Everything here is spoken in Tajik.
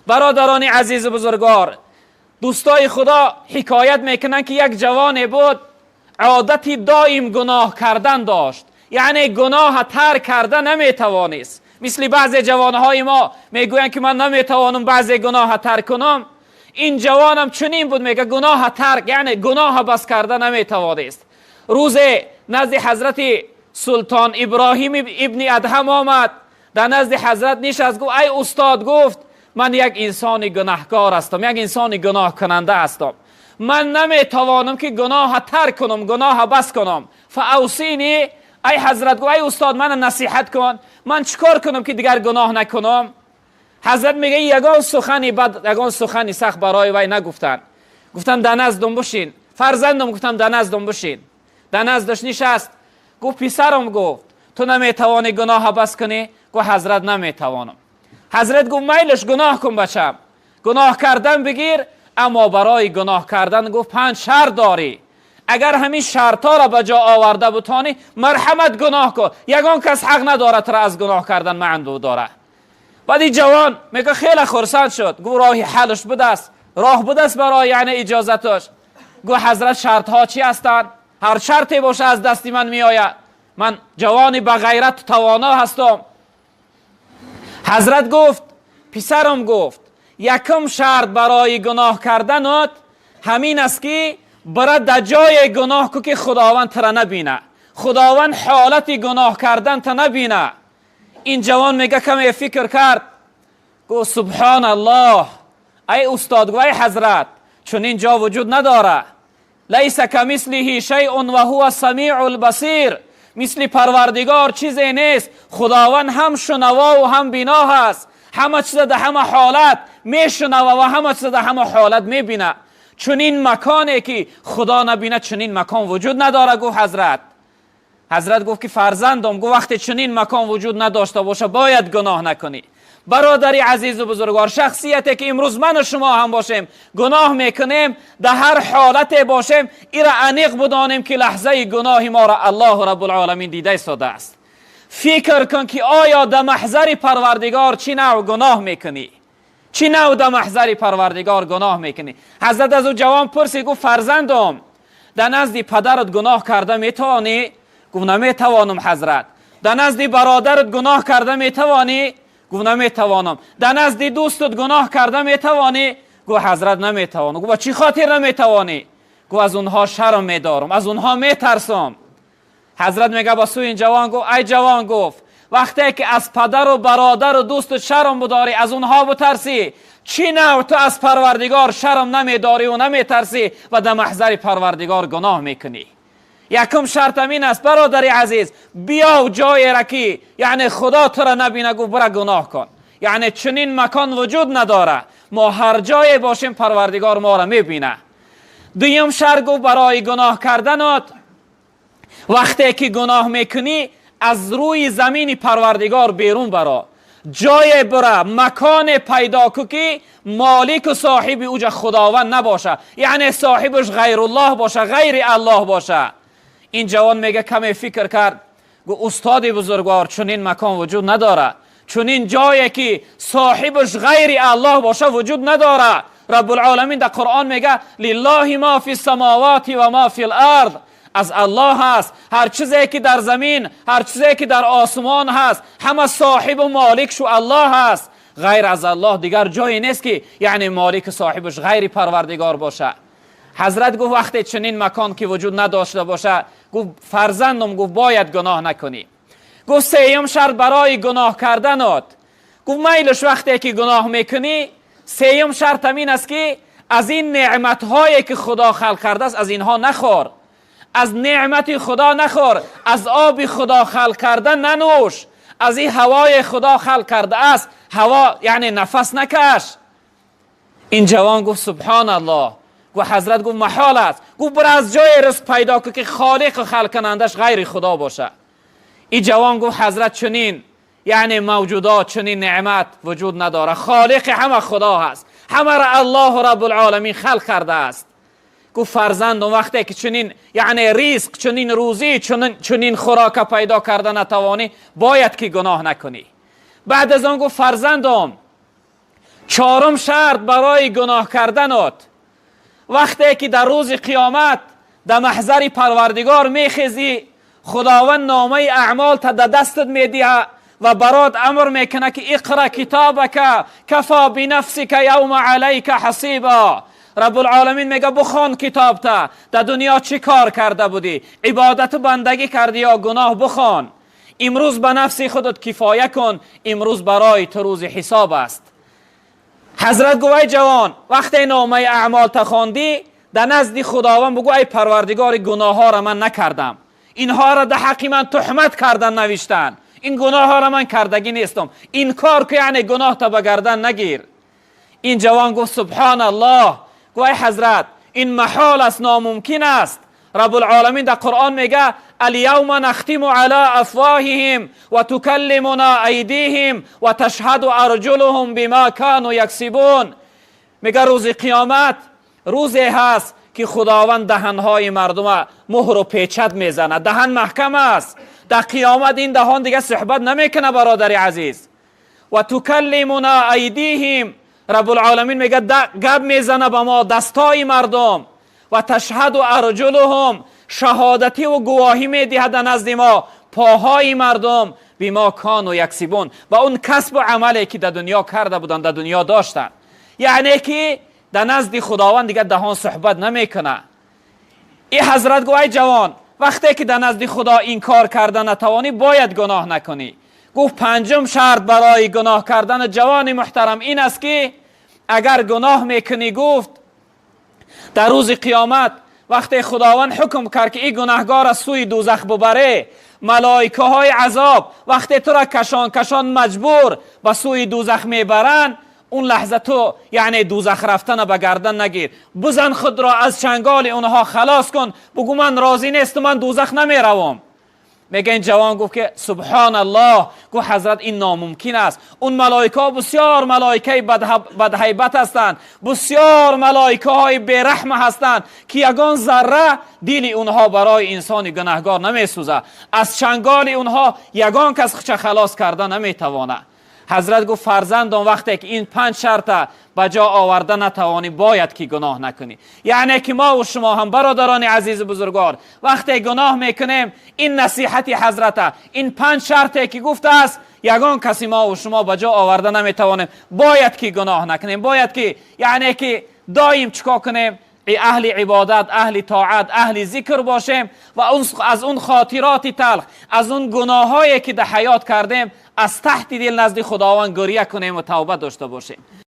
Бародарони азизу бузургвор, дӯстои Худо ҳикоят мекунанд, ки як ҷавоне буд, одати доим гуноҳ кардан дошт, яъне гуноҳ тарк карда наметавонист. Мисли баъзе ҷавонҳои мо мегӯянд, ки ман наметавонам баъзе гуноҳ тарк кунам. Ин ҷавонам чунин буд, мега гуноҳ тарк, яъне гуноҳ бас карда наметавонист. Рӯзе назди ҳазрати Султон Иброҳим ибни Адҳам омад, дар назди ҳазрат нишаст, гуфт: ай устод, гуфт, ман як инсони гунаҳкор ҳастам, як инсони гуноҳкунанда ҳастам, ман наметавонам ки гуноҳ тарк кунам, гуноҳ бас кунам. فأوصني, ай ҳазрат, гуфт, ай устод, мана насиҳат кун, ман чикор кунам, ки дигар гуноҳ накунам? Ҳазрат мега, ягон сухани бад, ягон сухани сахт барои вай нагуфтанд. Гуфтанд: дар наздум бушин, фарзандам, гуфтам, дар наздум бушин. Дар наздаш нишаст, гуфт: писарам, гуфт, ту наметавонӣ гуноҳа бас кунӣ? Гуфт: ҳазрат, наметавонам. Ҳазрат гуфт: майлаш, гуноҳ кун, бачам, гуноҳ кардан бигир, аммо барои гуноҳ кардан, гуфт, панҷ шарт дорӣ. Агар ҳамин шартҳоро ба ҷо оварда бутонӣ, марҳамат, гуноҳ кун, ягон кас ҳақ надорад туро аз гуноҳ кардан манъ дорад. Баъд ин ҷавон мега, хеле хурсанд шуд, гуфт: роҳи ҳалш будааст, роҳ будааст барои, яъне иҷозаташ. Гуфт: ҳазрат, шартҳо чӣ ҳастанд? Ҳар шарте боша, аз дасти ман меояд, ман ҷавони ба ғайрат тавоно ҳастам. Ҳазрат гуфт: писарам, гуфт, якум шарт барои гуноҳ карданат ҳамин аст, ки бара дар ҷое гуноҳ ку, ки Худованд тура набина, Худованд ҳолати гуноҳ кардан та набина. Ин ҷавон мега, каме фикр кард, гуфт: субҳон Аллоҳ, ай устод, гуфт, ай ҳазрат, чунин ҷо вуҷуд надора. ليس كمثله شيء وهو السميع البصير. Мисли Парвардигор чизе нест. Худованд ҳам шунавову ҳам бино ҳаст, ҳама чиза дар ҳама ҳолат мешунава ва ҳама чиза дар ҳама ҳолат мебина. Чунин маконе, ки Худо набина, чунин макон вуҷуд надора, гуфт ҳазрат. Ҳазрат гуфт, ки фарзандам, гуфт, вақте чунин макон вуҷуд надошта боша, бояд гуноҳ накунӣ. Бародари азизу бузургвор, шахсияте ки имрӯз ману шумо ҳам бошем, гуноҳ мекунем, дар ҳар ҳолате бошем, ира аниқ будонем, ки лаҳзаи гуноҳи моро Аллоҳу Раббулъоламин дида истодааст. Фикр кун, ки оё дар маҳзари Парвардигор чӣ навъ гуноҳ мекунӣ, чӣ навъ дар маҳзари Парвардигор гуноҳ мекунӣ. Ҳазрат аз ӯ ҷавон пурсид, гуфт: фарзандом, дар назди падарат гуноҳ карда метавонӣ? Гуфт: наметавонам, ҳазрат. Дар назди бародарат гуноҳ карда метавонӣ? Гуфт: наметавонам. Дар назди дӯстат гуноҳ карда метавонӣ? Гуфт: ҳазрат, наметавонам. Гуфт: ба чӣ хотир наметавонӣ? Гуфт: аз онҳо шарм медорам, аз онҳо метарсам. Ҳазрат мега, ба сӯи ин ҷавон гуфт: ай ҷавон, гуфт, вақте ки аз падару бародару дӯстат шарм будорӣ, аз онҳо бутарсӣ, чӣ навъ ту аз Парвардигор шарм намедорӣ наметарсӣ ва дар маҳзари Парвардигор гуноҳ мекунӣ? Якум шарт ҳамин аст, бародари азиз, биёв ҷоеро, ки яъне Худо туро набина, гуфт, бира гуноҳ кун. Яъне чунин макон вуҷуд надора. Мо ҳар ҷое бошем, Парвардигор моро мебина. Дуюм шарт, гуфт, барои гуноҳ карданат: вақте ки гуноҳ мекунӣ, аз рӯи замини Парвардигор берун баро, ҷое бира, маконе пайдо ку, ки молику соҳиби уҷа Худованд набоша, яъне соҳибаш ғайруллоҳ боша, ғайри Аллоҳ боша. Ин ҷавон мега, каме фикр кард, гуфт: устоди бузургвор, чунин макон вуҷуд надора, чунин ҷое, ки соҳибаш ғайри Аллоҳ боша, вуҷуд надора. Раббулъоламин дар Қуръон мега: لله ما في السماوات وما في الأرض. Аз Аллоҳ ҳаст ҳар чизе, ки дар замин, ҳар чизе, ки дар осмон ҳаст, ҳама соҳибу моликшу Аллоҳ ҳаст. Ғайр аз Аллоҳ дигар ҷое нест, ки яъне молику соҳибаш ғайри Парвардигор боша. Ҳазрат гуфт: вақте чунин макон ки вуҷуд надошта боша, гуфт, фарзандум, гуфт, бояд гуноҳ накунӣ. Гуфт: сеюм шарт барои гуноҳ карданот, гуфт, майлаш, вақте ки гуноҳ мекунӣ, сеюм шарт ҳамин аст, ки аз ин неъматҳое, ки Худо халқ кардааст, аз инҳо нахӯр, аз неъмати Худо нахӯр, аз оби Худо халқ карда нанӯш, аз ин ҳавои Худо халқ кардааст ҳаво, яъне нафас накаш. Ин ҷавон гуфт: субҳон Аллоҳ. Гуфт: ҳазрат, гуфт, маҳол аст. Гуфт: бира, аз ҷое ризқ пайдо кун, ки холиқу халқкунандаш ғайри Худо боша. Ин ҷавон гуфт: ҳазрат, чунин, яъне мавҷудот, чунин неъмат вуҷуд надорад, холиқи ҳама Худо ҳаст, ҳамаро Аллоҳу Раббулъоламин халқ кардааст. Гуфт: фарзандум, вақте ки чунин, яъне ризқ, чунин рӯзӣ, чунин хӯрока пайдо карда натавонӣ, бояд ки гуноҳ накунӣ. Баъд аз он гуфт: фарзандум, Чорум шарт барои гуноҳ карданот, вақте ки дар рӯзи қиёмат дар маҳзари Парвардигор мехезӣ, Худованд номаи аъмолта дар дастат медиҳад ва барот амр мекунад, ки اقرأ كتابك كفى بنفسك اليوم عليك حسيبا. Раббулъоламин мега: бухон китобта, дар дунё чӣ кор карда будӣ, ибодату бандагӣ кардӣ ё гуноҳ, бухон. Имрӯз ба нафси худат кифоя кун, имрӯз барои ту рӯзи ҳисоб аст. Ҳазрат гуфт: ай ҷавон, вақте номаи аъмолта хондӣ, дар назди Худованд бугӯ: ай Парвардигори, гуноҳҳоро ман накардам, инҳоро дар ҳаққи ман туҳмат кардан навиштанд, ин гуноҳҳоро ман кардагӣ нестам. Инкор ку, яъне гуноҳта ба гардан нагир. Ин ҷавон гуфт: субҳоналлоҳ. Гуфт: ай ҳазрат, ин маҳол аст, номумкин аст. Раббулъоламин дар Қуръон мега: اليوم نختم على أفواههم وتكلمنا أيديهم وتشهد أرجلهم بما كانوا يكسبون. Мега, рӯзи қиёмат рӯзе ҳаст, ки Худованд даҳанҳои мардума муҳру печат мезанад. Даҳан маҳкам аст. Дар қиёмат ин даҳон дига суҳбат намекунад, бародари азиз. وتكلمنا أيديهم, Раббулъоламин мега, гап мезана ба мо дастои мардум. وتشهد أرجلهم, шаҳодативу гувоҳӣ медиҳад дар назди мо поҳои мардум. بما كانوا يكسبون, ба он касбу амале, ки дар дунё карда буданд, дар дунё доштанд. Яъне ки дар назди Худованд дигар даҳон суҳбат намекунад. И ҳазрат гуфт: ай ҷавон, вақте ки дар назди Худо инкор карда натавонӣ, бояд гуноҳ накунӣ. Гуфт: панҷум шарт барои гуноҳ кардани ҷавони муҳтарам ин аст, ки агар гуноҳ мекунӣ, гуфт, дар рӯзи қиёмат, вақте Худованд ҳукм кард, ки ин гунаҳгор аз сӯи дӯзах бубаре, малоикаҳои азоб вақте тура кашон кашон маҷбур ба сӯи дӯзах мебаранд, он лаҳза ту яъне дӯзах рафтана ба гардан нагир, бизан, худро аз чанголи онҳо халос кун, бугӯ: ман розӣ несту, ман дӯзах намеравам. Мега, ин ҷавон гуфт, ки субҳоналлоҳ. Гуфт: ҳазрат, ин номумкин аст. Он малоикаҳо бисёр малоикаи бадҳайбат ҳастанд, бисёр малоикаҳои бераҳма ҳастанд, ки ягон зарра дили онҳо барои инсони гунаҳгор намесӯзад. Аз чанголи онҳо ягон кас худша халос карда наметавонад. Ҳазрат гуфт: фарзандон, вақте ки ин панҷ шарта ба ҷо оварда натавонӣ, бояд ки гуноҳ накунӣ. Яъне ки мо шумо ҳам, бародарони азизу бузургвор, вақте гуноҳ мекунем, ин насиҳати ҳазрата, ин панҷ шарте ки гуфтааст, ягон каси мо шумо ба ҷо оварда наметавонем, бояд ки гуноҳ накунем. Бояд ки яъне ки доим чикор кунем? Аҳли ибодат, аҳли тоат, аҳли зикр бошем ва аз он хотироти талх, аз он гуноҳҳое, ки дар ҳаёт кардем, аз таҳти дил назди Худованд гиря кунем ва тавба дошта бошем.